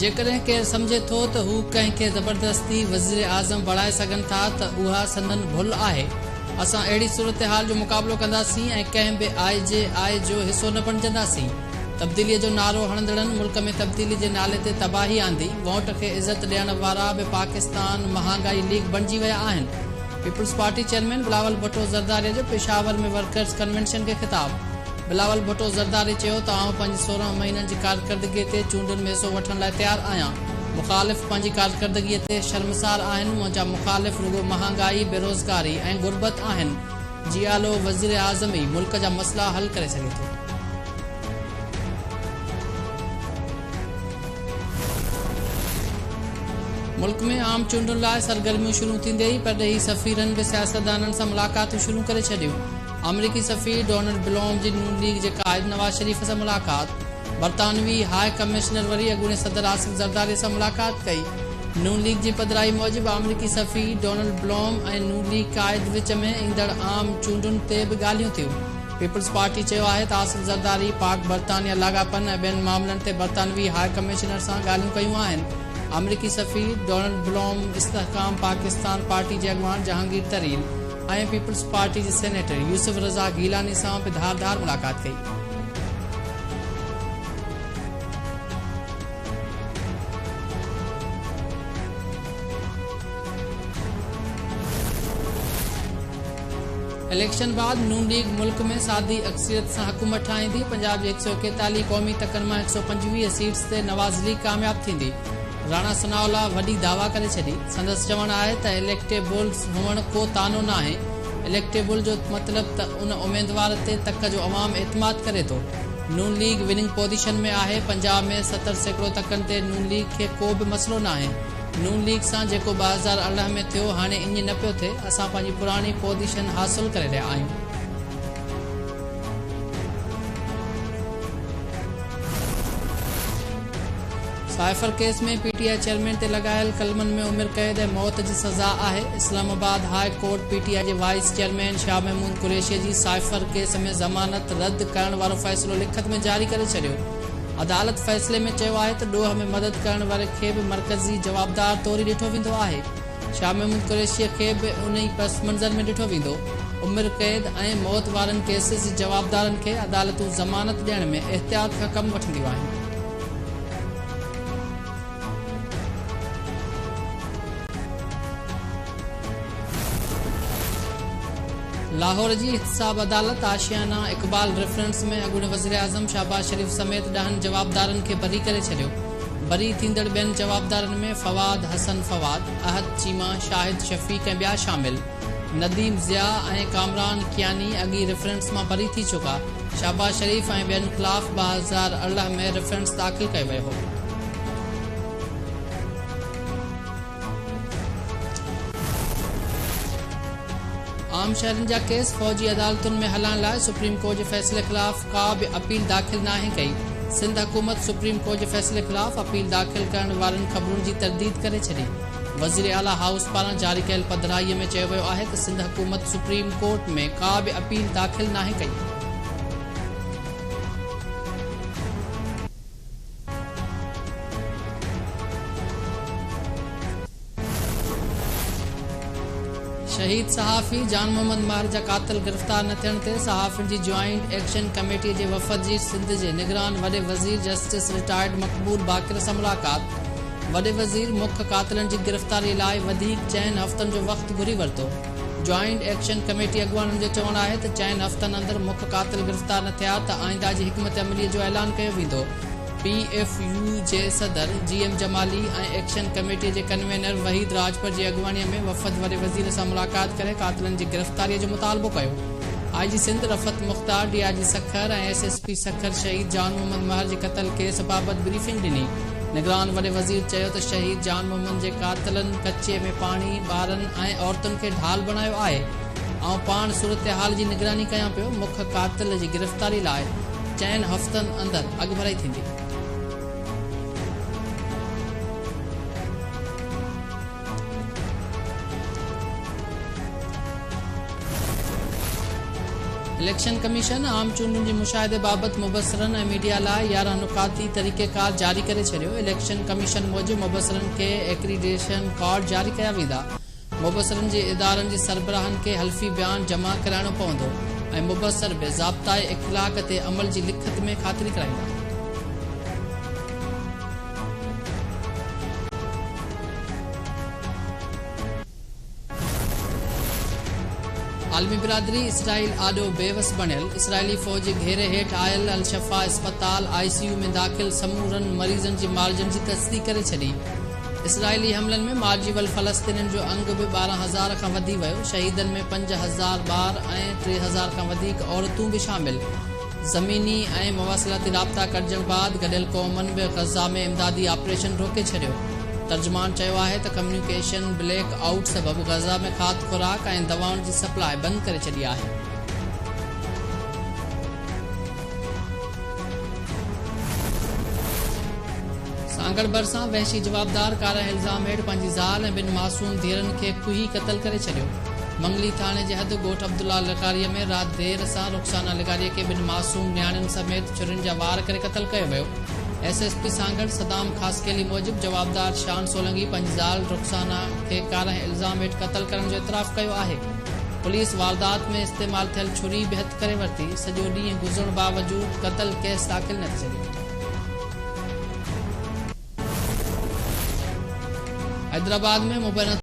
جيڪڏهن ڪير سمجهي ٿو ته هو ڪنهن کي زبردستي وزيراعظم بڻائي سگهن ٿا ته اها سندن ڀل آهي، اسان اهڙي صورتحال جو مقابلو ڪنداسين ۽ ڪنهن به آء جي آء جو حصو نه بڻجنداسين، تبديلي جو نعرو هڻندڙن ملڪ ۾ تبديلي جي نالي تي تباهي آندي، وونٽ کي عزت ڏيڻ وارا به پاڪستان مهانگائي ليگ بڻجي ويا آهن، Peoples Party chairman Bilawal Bhutto Zardari جو پشاور ۾ ورڪرز ڪنوينشن کي خطاب. بلاول ڀٽو زرداري چيو ته آئون پنهنجي 16 مهينن جي ڪارڪردگي تي چونڊن ۾ حصو وٺڻ لاء تيار آهيان، مخالف پنهنجي ڪارڪردگي تي شرمسار آهن، منهنجا مخالف رڳو مهانگائي، بيروزگاري ۽ غربت آهن، جيالو وزيراعظم ئي ملڪ جا مسئلا حل ڪري سگهي ٿو. ملڪ ۾ عام چونڊن لاء سرگرميون شروع ٿيندي ئي پرڏيهي سفيرن به سياستدانن سان ملاقاتون شروع ڪري ڇڏيون. آمريڪي سفير ڊونلڊ بلوم جي نون ليگ جي قائد نواز شريف سان ملاقات، برطانوي هاء ڪمشنر وري اڳوڻي صدر آصف زرداري سان ملاقات ڪئي. نون ليگ جي پڌرائي موجب آمريڪي سفير ڊونلڊ بلوم ۽ نون ليگ قائد وچ ۾ ايندڙ عام چونڊن تي به ڳالهيون ٿيون. پيپلز پارٽي چيو آهي ته آصف زرداري پاڪ برطانيا لاڳاپن ۽ ٻين معاملن تي برطانوي هاء ڪمشنر سان ڳالهيون ڪيون آهن. آمريڪي سفير ڊونلڊ بلوم استحڪام پاڪستان پارٽي جي اڳواڻ جهانگير ترين ۽ پيپلز پارٽي جي سينيٽر يوسف رضا گيلاني سان به ڌار ڌار ملاقات ڪئي. اليڪشن بعد نون ليگ ملڪ ۾ سادي اڪثريت سان حڪومت ٺاهيندي، پنجاب جي 141 قومي تڪن مان 125 سيٽس تي نواز ليگ ڪامياب ٿيندي. راڻا ثناء الله وڏي دعويٰ ڪري ڇڏي. سندس چوڻ آهي ته اليڪٽيبلز هئڻ ڪو طعنو ناهي، اليڪٽيبل جو مطلب ته ان اميدوار تي تڪ جو عوام اعتماد ڪري ٿو. نون ليگ وننگ پوزيشن ۾ آهي، پنجاب ۾ 70% تڪن تي نون ليگ کي ڪو به مسئلو ناهي، نون ليگ سان جيڪو 2018 ۾ ٿيو هاڻي ائين نه پيو ٿئي، اسان پنهنجي پراڻي پوزيشن حاصل ڪري رهيا آهيون. Cipher case ۾ P T I chairman تي لڳايل قلمن ۾ عمر قيد ۽ موت جي سزا آهي، Islamabad high court P T I جي وائيس چيئرمين شاهه محمود قريشي جي سائفر ڪيس ۾ ضمانت رد ڪرڻ وارو فيصلو لکت ۾ جاري ڪري ڇڏيو. عدالت فيصلي ۾ چيو آهي ته ڏوهه ۾ مدد ڪرڻ واري کي به مرڪزي جوابدار طور ئي ڏٺو ويندو آهي، شاهه محمود قريشي کي به ان ئي پس منظر ۾ ڏٺو ويندو. عمر قيد ۽ موت وارن ڪيسز جي جوابدارن کي عدالتون ضمانت ڏيڻ ۾ احتياط کان ڪم وٺنديون آهن. لاهور جي احتساب عدالت آشيانه اقبال ريفرنس ۾ اڳوڻي وزيراعظم شهباز شريف سميت ڏهن جوابدارن کي بري ڪري ڇڏيو. بري ٿيندڙ ٻين جوابدارن ۾ فواد حسن فواد، احد چيما، شاهد شفيق ۽ ٻيا شامل. نديم ضياء ۽ ڪامران ڪياني اڳ ئي ريفرنس مان بري ٿي چڪا. شهباز شريف ۽ ٻين خلاف 2018 ۾ ريفرنس داخل ڪيو ويو هو. عام شهرين جا ڪيس فوجي عدالتن ۾ هلائڻ لاء سپريم ڪورٽ جي فيصلي خلاف ڪا به اپيل داخل ناهي ڪئي. سنڌ حڪومت سپريم ڪورٽ جي فيصلي خلاف اپيل داخل ڪرڻ وارين خبرن جي ترديد ڪري ڇڏي. وزيراعليٰ هائوس پاران جاري ڪيل پڌرائيء ۾ چيو ويو آهي ته سنڌ حڪومت سپريم ڪورٽ ۾ ڪا به اپيل داخل ناهي ڪئي. شهيد صحافي جان محمد مهر جا قاتل گرفتار نه ٿيڻ تي صحافين جي جوائنٽ ايڪشن ڪميٽي جي وفد جي سنڌ جي نگران وڏي وزير جسٽس رٽائرڊ مقبول باقر سان ملاقات، وڏي وزير مک قاتلن جي گرفتاري لاء وڌيڪ چئن هفتن جو وقت گهري ورتو. جوائنٽ ايڪشن ڪميٽي اڳواڻن جو چوڻ آهي ته چئن هفتن اندر مک قاتل گرفتار نه ٿيا ته آئنده جي حڪمت عملي جو اعلان ڪيو ويندو. پي ايف يو جي صدر جي ايم جمالي ۽ ايڪشن ڪميٽي جي ڪنوينر وحيد راڄپر جي اڳواڻي ۾ وفد وڏي وزير سان ملاقات ڪري قاتلن جي گرفتاري جو مطالبو ڪيو. I G Sindh Rifat Mukhtar, D I G Sukkur ۽ S S P Sukkur شهيد جان محمد مهر جي قتل ڪيس بابت بريفنگ ڏني. نگران وڏي وزير چيو ته شهيد جان محمد جي قاتلن ڪچي ۾ پاڻي، ٻارن ۽ عورتن کي ڍال بڻايو آهي، آئون پاڻ صورتحال جي نگراني ڪيان پيو، مک قاتل جي گرفتاري لاء چئن هفتن اندر اڳڀرائي ٿيندي. اليڪشن ڪميشن عام چونڊن جي مشاهدي بابت مبصرن ۽ ميڊيا لاء 11 نقاطي طريقيڪار جاري ڪري ڇڏيو. اليڪشن ڪميشن موجب مبصرن کي ايڪريڊيشن ڪارڊ جاري ڪيا ويندا. مبصرن جي ادارن جي سربراهن کي حلفي بيان جمع ڪرائڻو پوندو ۽ مبصر به ضابطائي اخلاق تي عمل جي لکت ۾ خاطري ڪرائيندا. عالمي برادري اسرائيل آڏو بيوس بڻيل، اسرائيلي فوج جي گهيري هيٺ آيل الشفا اسپتال آء سي يو ۾ داخل سمورن مريضن جي مارجڻ جي تصديق ڪري ڇڏي. اسرائيلي حملن ۾ مارجي ويل فلسطينين جو انگ به 12 هزار کان وڌي ويو، شهيدن ۾ 5000 ٻار ۽ 3000 کان وڌيڪ عورتون به شامل. زميني ۽ مواصلاتي رابطا ڪٽجڻ بعد گڏيل قومن به غزه ۾ امدادي آپريشن روڪي ڇڏيو. ترجمان چيو آهي ته ڪميونيڪيشن بليڪ آئوٽ سبب غزه ۾ کاڌ خوراڪ ۽ دوائن جي سپلاء بند ڪري ڇڏي آهي. سانگهڙ ڀرسان وحشي جوابدار ڪارنهن الزام هيٺ پنهنجي زال ۽ ٻن معصوم ڌيئرن کي ڪهي قتل ڪري ڇڏيو. منگلي ٿاڻي جي حد ڳوٺ عبدالله لغاري ۾ رات دير سان رخسانه لغاري کي ٻن معصوم نياڻين سميت ڇرين جا وار ڪري قتل ڪيو ويو. S S P Sanghar Saddam Khaskheli موجب جوابدار شان سولنگي پنهنجي زال رخسانه کي ڪارنهن الزام هيٺ قتل ڪرڻ جو اعتراف ڪيو آهي. پوليس واردات ۾ استعمال ٿيل ڇري به هٿ ڪري ورتي. سڄو ڏينهن گذرڻ باوجود قتل ڪيس داخل نه ٿي سگهيو. حيدرآباد ۾ مبينا.